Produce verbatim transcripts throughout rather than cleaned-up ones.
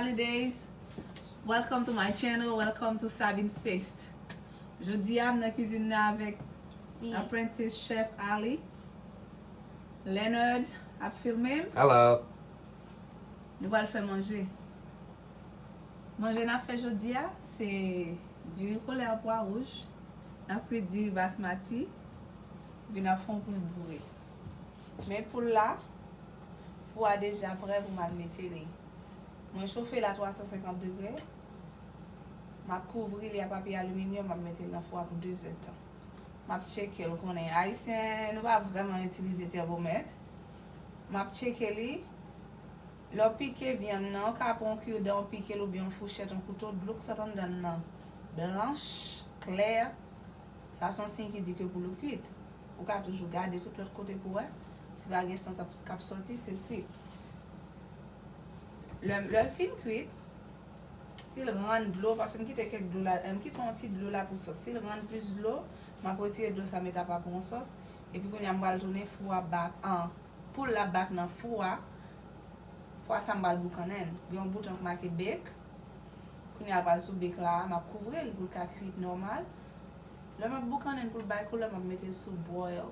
Holidays. Welcome to my channel. Welcome to Sabine's Taste. Jodi a, m nan kwizin nan avèk Apprentice Chef Ali. Leonard ap filme m. Hello. Nou pral fè manje. Manje n ap fè jodi a, se diri kole a pwa wouj. N ap kwit diri basmati. Vin ap fè yon poul boure. Men poul la, fou a deja prè pou m al mete li. Mwen chofe l a twa san senkant degre. M ap kouvri li a papye aliminyòm, m ap mete l nan fou a pou de zèdtan. M ap tcheke l, ou konnen ayisyen, nou pa vrèman itilize tèmomèt. M ap tcheke li. Lè w pike vyann nan, ou ka pran yon kidan, ou pike l oubyen yon fouchèt, yon kouto, dlo k sot anndan l nan blanch, klè. Sa se yon siy ki di ke poul ou kwit. Ou ka toujou gade tout lòt kote pou wè. Si pa gen san k ap soti, se l kwit. Lè, lè l fin kwit, si l rann dlo, paske m kite kèk dlo la, m kite yon ti dlo la pou sòs. Si l rann plis dlo, m ap retire dlo sa, met apa pou yon sòs. Epi kounye a, m pral tounen fou a bak, an, poul la bak nan fou a. Fou a sa m pral boukannen l. Gen yon bouton k make bake. Kounye a, l pral sou bake la, m ap kouvri l pou l ka kwit nòmal. Lè m ap boukannen l pou l bay koulè, m ap mete l sou boil.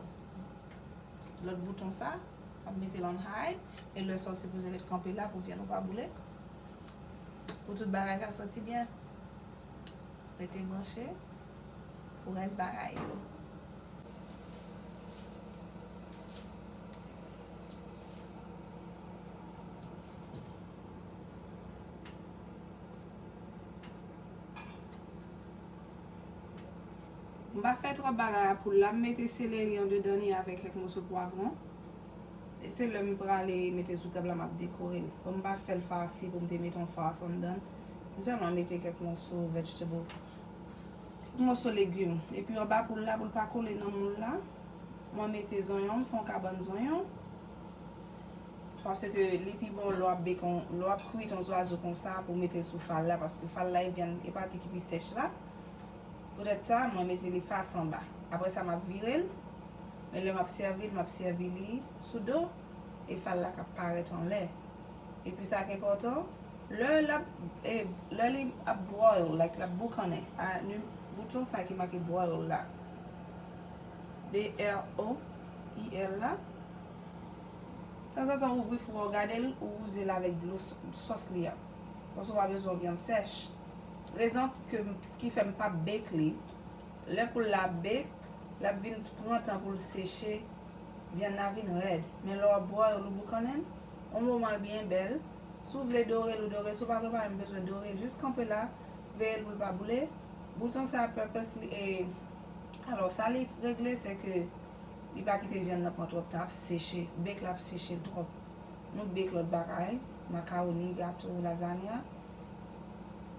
Lòt bouton sa, m ap mete l on high. E lè sa, w sipoze ret kanpe la pou vyann ou pa boule. Pou tout bagay ka soti byen. Rete branche pou rès bagay yo. M pa fè twòp bagay a poul la, m mete seleri andedan li avèk kèk moso pwavwon. E se lè m prale mete sou tab la, m ap dekore l. Bon, m pa fè l fasi pou m te mete yon fas anndan l. M sèlman mete kèk moso vegetable, kèk moso legim. Epi anba poul la, pou l pa kole nan moul la, mwen mete zonyon, m fè yon kabann zonyon. Paske li pi bon lè w ap bake yon, lè w ap kwit yon zwazo konsa pou w mete l sou fal la, paske fal la, e vyann, e pati ki pi sèch la. Poutèt sa, mwen mete li fas anba. Apre sa, m ap vire l. Men lè m ap sèvi l, m ap sèvi li sou do. E fal la k ap parèt anlè. Epi sa k enpòtan, lè l ap, e, lè li ap boil, like, l ap boukannen, a, ni bouton sa ki make boil la. B R O I L la. Tanzantan, ouvri fou a, w gade l, ou wouze l avèk dlo s-, sòs li a. Paske w pa bezwen yon vyann sèch. Rezon ke m, ki fè m p ap bake li, lè poul la ap bake, l ap vin pran tan pou l seche, vyann nan vin rèd. Men lè w ap boil ou boukannen l, yon moman l byen bèl. Si w vle dore l, ou dore. Si w pa vle, w pa menm bezwen dore l. Jis kanpe la, veye l pou l pa boule. Bouton sa purpose li, e, alò, sa li regle, se ke li pa kite vyann nan pran twòp tan ap seche. Bake la ap seche l twòp. Nou bake lòt bagay, makawoni, gato, lazanya.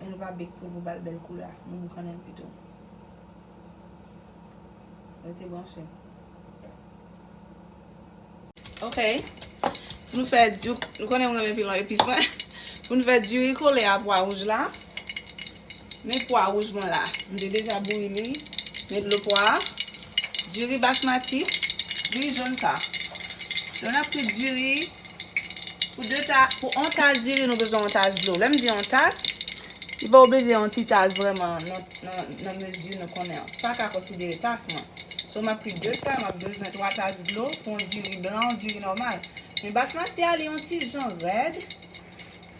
Men nou pa bake poul pou ba l bèl koulè. Nou boukannen l pito. Rete branche. Ok. Pou nou fè di-, nou konnen m renmen pil nan epis mwen. Pou nou fè diri kole a pwa wouj la. Men pwa wouj mwen la. M te deja bouyi li. Men dlo pwa. Diri basmati. Diri jòn sa. Lè n ap kwit diri, pou de ta-, pou yon tas diri, nou bezwen yon tas dlo. Lè m di yon tas, li pa oblije yon ti tas vrèman nan, nan, nan mezi nou konnen an. Sa ka konsidere tas mwen. So, m ap kwit de sa, m ap bezwen twa tas dlo pou yon diri blan, yon diri nòmal. Men basmati a, li yon ti jan rèd.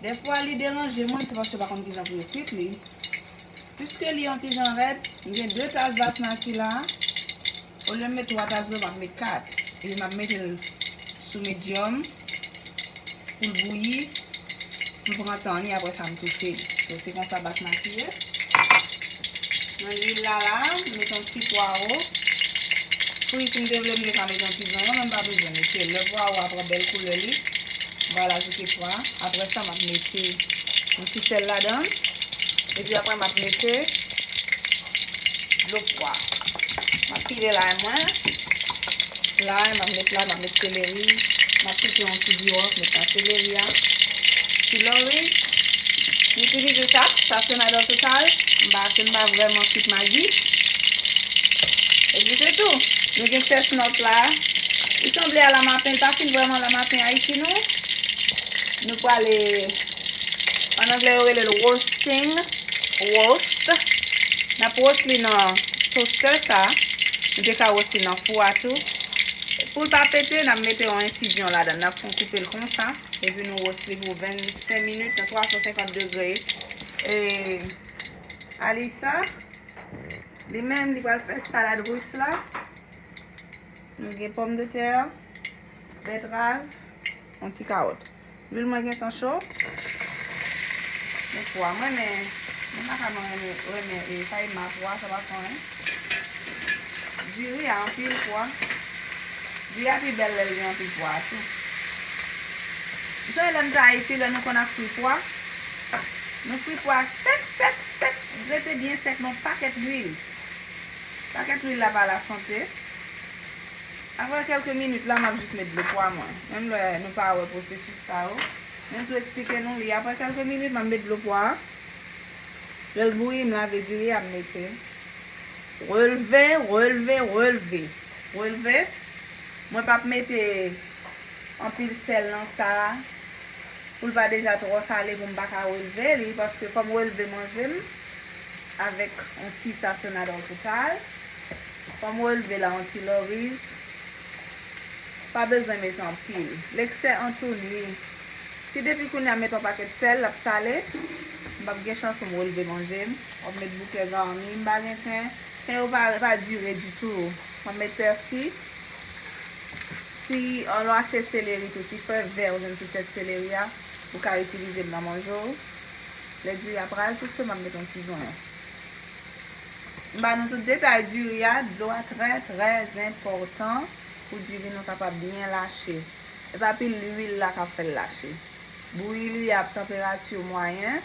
Dèfwa, li deranje mwen, se paske yo pa konn kijan pou yo kwit li. Piske li yon ti jan rèd, m gen de tas basmati la. Olye m met twa tas dlo, m ap met kat. Epi m ap mete l sou medium pou l bouyi. M pran tan li, apre sa m touche li. So, se konsa basmati ye. Nan lwil la, la, m met yon ti pwawo fri. Si m te vle, m te ka met yon ti zonyon, men m pa bezwen mete. Lè pwawo a pran bèl koulè li, m pral ajoute pwa. Apre sa, m ap mete yon ti sèl ladan l. Epi apre, m ap mete dlo pwa. M ap pile lay mwen. Lay, m ap met lay, m ap met seleri. M ap koupe yon ti biwòf, met nan seleri a. Ti lori. M itilize sa, sa se nan total. M pa, se m pa vrèman kwit magi. Epi se tou. Nou gen chestnut la. Li sanble a lamapen, li pa fin vrèman lamapen Ayiti, non. Nou prale, eh, ann Anglè yo rele l roasting, roast. N ap roast li nan toaster sa. Nou te ka roast li nan fou a tou. Pou l pa pete, n ap mete yon ensizyon ladan l. N ap fè koupe l konsa. Epi nou roast li pou vennsenk minit nan twa san senkant degre. E Alisa, li menm, li pral fè salad ris la. Nou gen pòmdetè, bètrav, yon ti kawòt. Lwil mwen gentan cho. Men pwa, mwen renmen, mwen pa ka mwen renmen, renmen, e, sa e ma pwa, sa pa fè anyen. Diri a anpil pwa. Diri a pi bèl lè l gen anpil pwa tou. Ou sonje lè m te Ayiti, lè nou konn ap fri pwa? Nou fri pwa sèk, sèk, sèk, rete byen sèk nan pakèt lwil. Pakèt lwil la pa lasante. Apre kèlke minit la, m ap jis met dlo pwa mwen. Menm lè nou pa wè pwosesis sa yo. Men m tou eksplike nou li. Apre kèlke minit, m ap met dlo pwa a. Lè l bouyi, m lave diri a, m mete. Relve, relve, relve. Relve. Mwen p ap mete anpil sèl nan sa a. Pou l pa deja twò sale pou m pa ka relve li, paske fò m relve manje m avèk yon ti sasonad an total. Fò m relve l ak yon ti lòriz. Pa bezwen mete anpil. L'excès en tout nuit. Si depi kounye a m mete yon pakèt sèl, l ap sale. M p ap gen chans pou m relve manje m. W ap met bouke garni, m pa gen ten. Ten yo pa, pa dire ditou. M ap met pèsi. Si w achte seleri tou, ti fè vè oubyen ti tèt seleri a, ou ka itilize l nan manje w. Lè diri a pral toufe, m ap met yon ti zonyon. M ba nou tout detay diri a, dlo a trè, trè enpòtan pou diri nou kapab byen lache. E pa pil lwil la k ap fè l lache. Bouyi li a tanperati mwayen,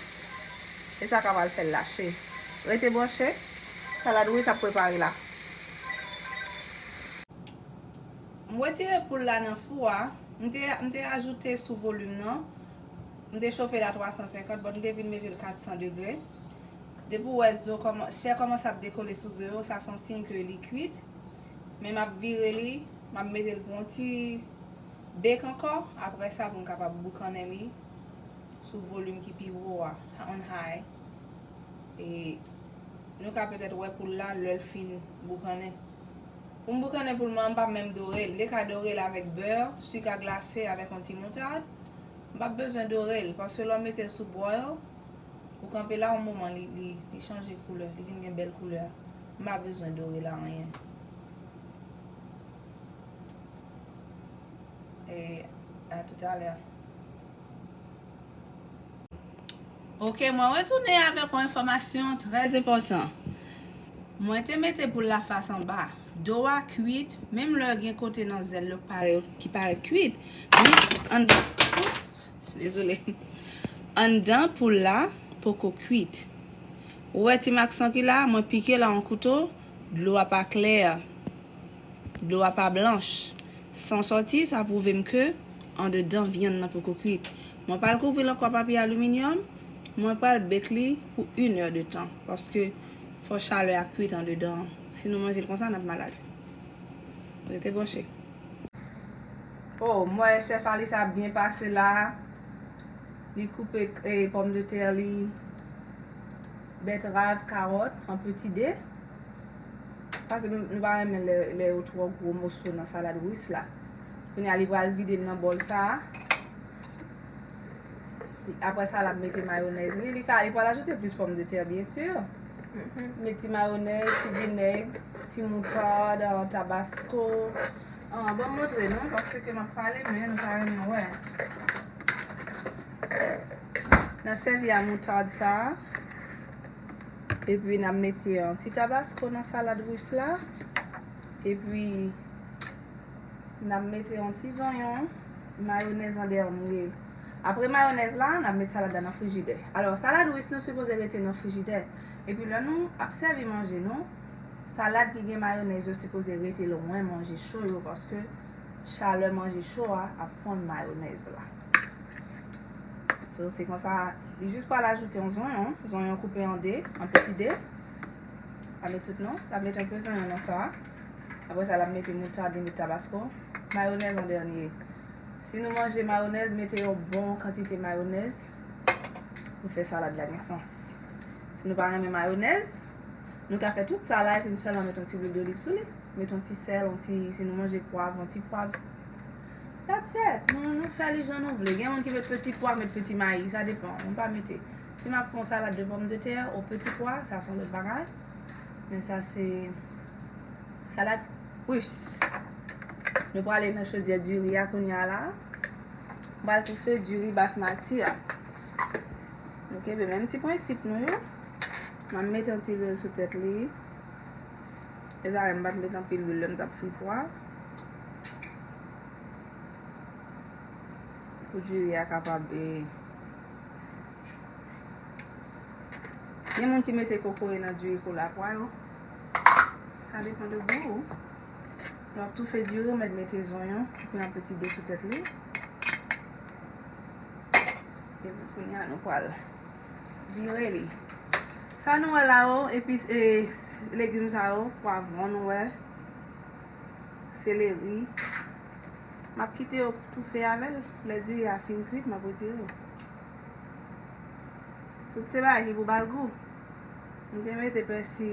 e sa k ap al fè l lache. Rete branche, salad ris ap prepare la. M retire poul la nan fou a. M te, m te ajoute sou volim nan. M te chofe l a twa san senkant, but m te vin mete l kat san degre. Depi w wè zo kòman, chè kòmanse ap dekole sou zo yo, sa se yon siy ke li kwit. Men m ap vire li, m ap mete l pou yon ti bake ankò. Apre sa, pou m kapab boukannen li sou volim ki pi wo a, on high. E nou ka petèt wè poul la lè l fin boukannen. Pou m boukannen poul mwen, m pa menm dore l. M te ka dore l avèk bè, sik a glase, avèk yon ti moutad. M p ap bezwen dore l, paske lè w mete l sou boil, ou kanpe la yon moman, li, li, li chanje koulè, li vin gen bèl koulè. M pa bezwen dore l a anyen. E a toutalè. Ok, mwen retounen avèk yon enfòmasyon trè enpòtan. Mwen te mete poul la fas anba. Do a kwit, menm lè gen kote nan zèl yo parèt, ki parèt kwit. Men, anndan, dezole. Anndan poul la poko kwit. Ou wè ti mak san ki la, mwen pike l a yon kouto, dlo a pa klè. Dlo a pa blanch. San sòti, sa pwouve m ke andedan vyann nan poko kwit. Mwen pral kouvri l ankò papye aliminyòm. Mwen pral bake li pou inèdtan, paske fò chalè a kwit andedan an. Si nou manje l konsa, n ap malad. Rete branche. Oh, m wè chèf Alisa ap byen pase la. Li koupe, eh, pòmdetè li, bètrav, kawòt, an peti de. Paske nou, nou pa renmen lè, lè yo twò gwo moso nan salad ris la. Kounye a, li pral vide l nan bòl sa a. Apre sa, l ap mete mayonèz li. Li ka, li pral ajoute plis pòmdetè, byen si. Met ti mayonèz, ti vinèg, ti moutad, tabasko. Ah, ban m montre nou, paske m ap pale, men nou pa renmen wè. N ap sèvi a moutad sa a. Epi n ap mete yon ti tabasko nan salad ris la. Epi n ap mete yon ti zonyon, mayonèz an dènye. Apre mayonèz la, n ap met salad la nan frijidè. Alò, salad ris nou sipoze rete nan frijidè. Epi lè nou ap sèvi manje nou, salad ki gen mayonèz yo sipoze rete lwen manje cho yo, paske chalè manje cho a ap fonn mayonèz la. So, se konsa, li jis pral ajoute yon zonyon, zonyon koupe an de, an peti de. L ap met tout non, l ap met enpe zonyon nan sa. Apre sa, l ap mete moutad, li met tabasko. Mayonèz an dènye. Si nou manje mayonèz, mete yon bon kantite mayonèz. pou fè salad la gen sans. Si nou pa renmen mayonèz, nou ka fè tout sa la epi nou sèlman met yon ti lwil doliv sou li. Met yon ti sèl, yon ti, si nou manje pwav, yon ti pwav. That's it. Nou, nou fè li jan nou vle. Gen moun ki met peti pwa, met peti mayi, sa depan. Mwen pa mete. Si m ap fè yon salad de pòmdetè o peti pwa, sa se yon lòt bagay. Men sa se salad rus. Nou prale nan chodyè diri a kounye a la. M pral toufe diri basmati a. Nou kenbe menm ti prensip nou yo. M ap mete yon ti lwil sou tèt li. E sa, m pa t met anpil lwil lè m t ap fri pwa. Pou diri a kapab, e, gen moun ki mete kokoye nan diri kou lapwa yo. Sa depan de gou ou. Lè w ap toufe diri, ou mèt mete zonyon, epi yon peti de sou tèt li. Epi kounye a, nou pral vire li. Sa nou wè la yo, epis, e, legim sa yo, pwavwon nou wè, seleri. M ap kite yo toufe avè l. Lè diri a fin kwit, m ap retire yo. Tout se bagay ki pou ba l gou. M te mete pèsi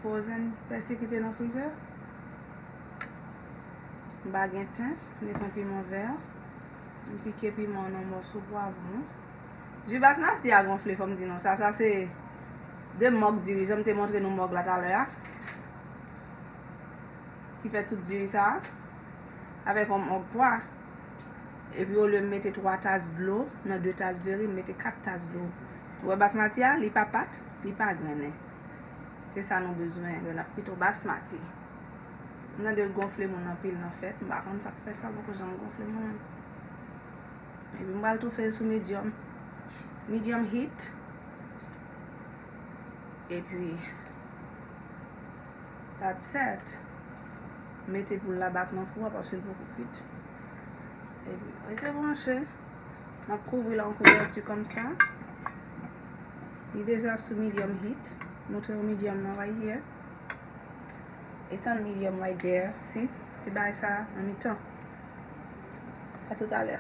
frozen, pèsi ki te nan frizè. M pa gen ten, m met yon piman vè. M pike piman nan mòso pwavwon. Diri basmati a gonfle, fò m di nou sa. Sa se de mòg diri, jan m te montre nou mòg la talè a. Ki fè tout diri sa a. Avèk yon mòg pwa. Epi olye m mete twa tas dlo nan de tas de ri, m mete kat tas dlo. Ou wè basmati a, li pa pat, li pa grennen. Se sa nou bezwen lè n ap kwit yon basmati. M tande l gonfle moun anpil nan fèt, m pa konn sa k fè sa, poko janm gonfle mwen menm. Epi m pral toufe l sou medium, medium heat. Epi, that's it. Mete poul la bak nan fou a paske l poko kwit. Epi, rete branche. M ap kouvri l an kouvèti kòmsa. Li deja sou medium heat. Montre w medium nan right here. It's on medium right there. See? Ti bagay sa nan mitan. A toutalè.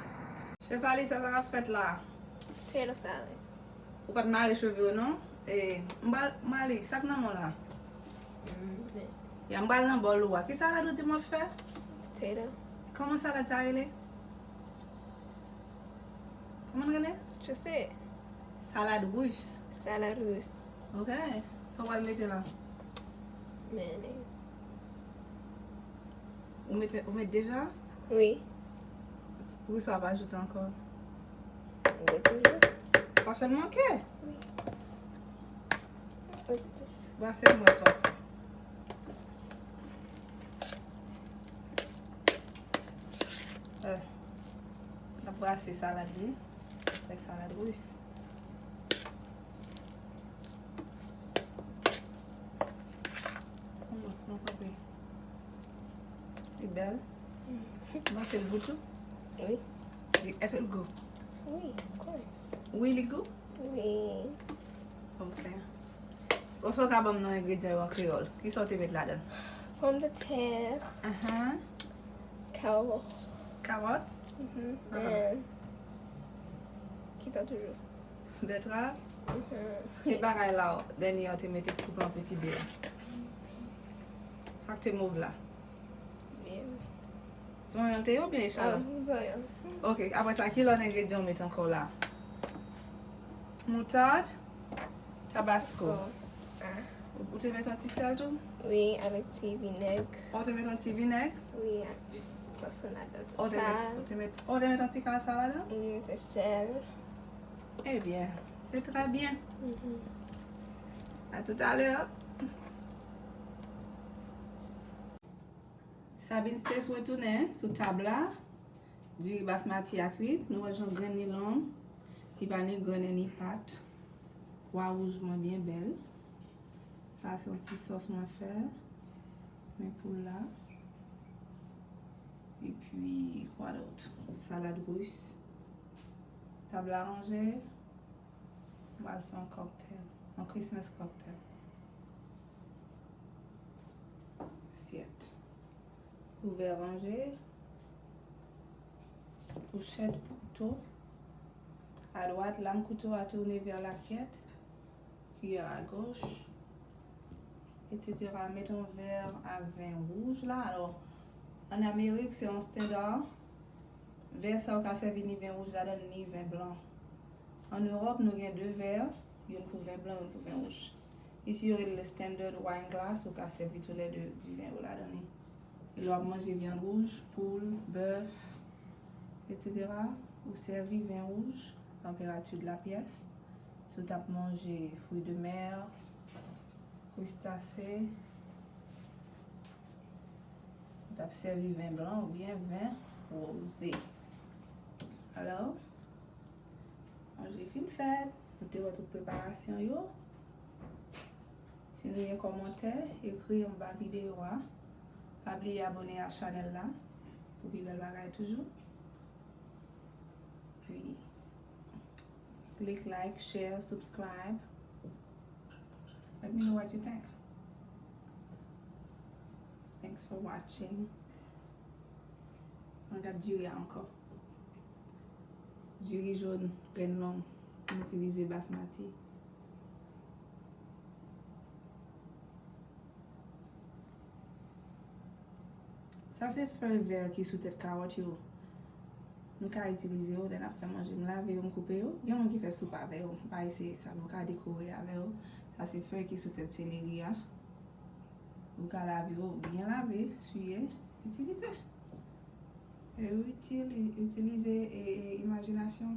Chef Alisa, sa k ap fèt la? Potato salad. Ou pa t mare cheve w non? E, m pral, Mali, sa k nan men w la? Mm, men. Ya, m pral nan bòl ou a. Ki salad ou di m w ap fè? Potato. Kòman salad sa rele? Kòman l rele? Je sais. Salad rus. Salad rus. Ok. Sa w pral mete la? Mayonnaise. Ou mete, ou met deja? Wi. Pou sa w ap ajoute ankò? Mwen toujou. Pa sèlman ke? Wi. Mwen toujou. Brase mwen sa w fè. Eh, n ap brase salad li. Fè salad rus. Mwen, mwen kanpe. Li bèl. Mwen se l gou tou? Wi. Li, èske l gou? Wi, of course. Wi, li gou? Wi. Ok. Ou fè w ka ban m non engredyan yo an kreyòl. Kisa w te met ladan l? Pòmdetè. Ahan. Kawòt. Kawòt? Mhm. Ahan. And kisa toujou? Bètrav? Mhm. E bagay la, dènye a w te mete koupe an peti de la. Sa k te mov la? Wi. Zonyon te ye oubyen echalon? Ah, zonyon. Ok, apre sa, ki lòt engredyan w met ankò la? Moutad, tabasko. Tabasko. Ah. Ou, ou te met yon ti sèl tou? Wi, avèk ti vinèg. Ou te met yon ti vinèg? Wi, ak sòs sonadan, tout sa. Ou te met, ou te met, ou te met yon ti kal sa ladan? Wi, mete sèl. Ebyen, se trè byen. Mhm. A toutalè. Sabine Stace retounen sou tab la. Diri basmati a kwit. Nou wè jan grenn li long. Li pa ni grennen ni pat. Pwa wouj mwen byen bèl. Sa se yon ti sòs mwen fè. Men poul la. Epi, kwa dòt? Salad rus. Tab la ranje. M pral fè yon cocktail. Yon Christmas cocktail. Asyèt. Kouvè ranje. Fouchèt, kouto. À droite, lame couteau a tourner vers l'assiette, cuillère à gauche, et cetera. Met yon vè a ven wouj la. Alò, ann Amerik, se yon standard. Vè sa ou ka sèvi ni ven wouj ladan, ni ven blan. Ann Ewòp, nou gen de vè, youn pou ven blan, youn pou ven wouj. Isi, yo rele le standard wine glass, ou ka sèvi toulède diven yo ladan li. E lè w ap manje vyann wouj, poul, bèf, et cetera, ou sèvi ven wouj, tanperati de la pyès. Si w t ap manje fruits de mer, kristase, ou t ap sèvi ven blan oubyen ven woze. Alò, manje fin fèt, nou te wè tout preparasyon yo. Si nou gen kòmantè, ekri anba videyo a. Pa bliye abòne a chanèl la pou pi bèl bagay toujou. Wi. Klik like, share, subscribe. Let me know what you think. Thanks for watching. Ann gad diri a ankò. Diri jòn, grenn long. M itilize basmati. Sa se fèy vè ki sou tèt kawòt yo. Nou ka itilize yo lè n ap fè manje. M lave yo, m koupe yo. Gen moun ki fè soup avè yo. M pa eseye sa. Nou ka dekore avè yo. Sa se fèy ki sou tèt seleri a. Ou ka lave yo, byen lave, siye, itilize. E itili-, itilize e, e imajinasyon.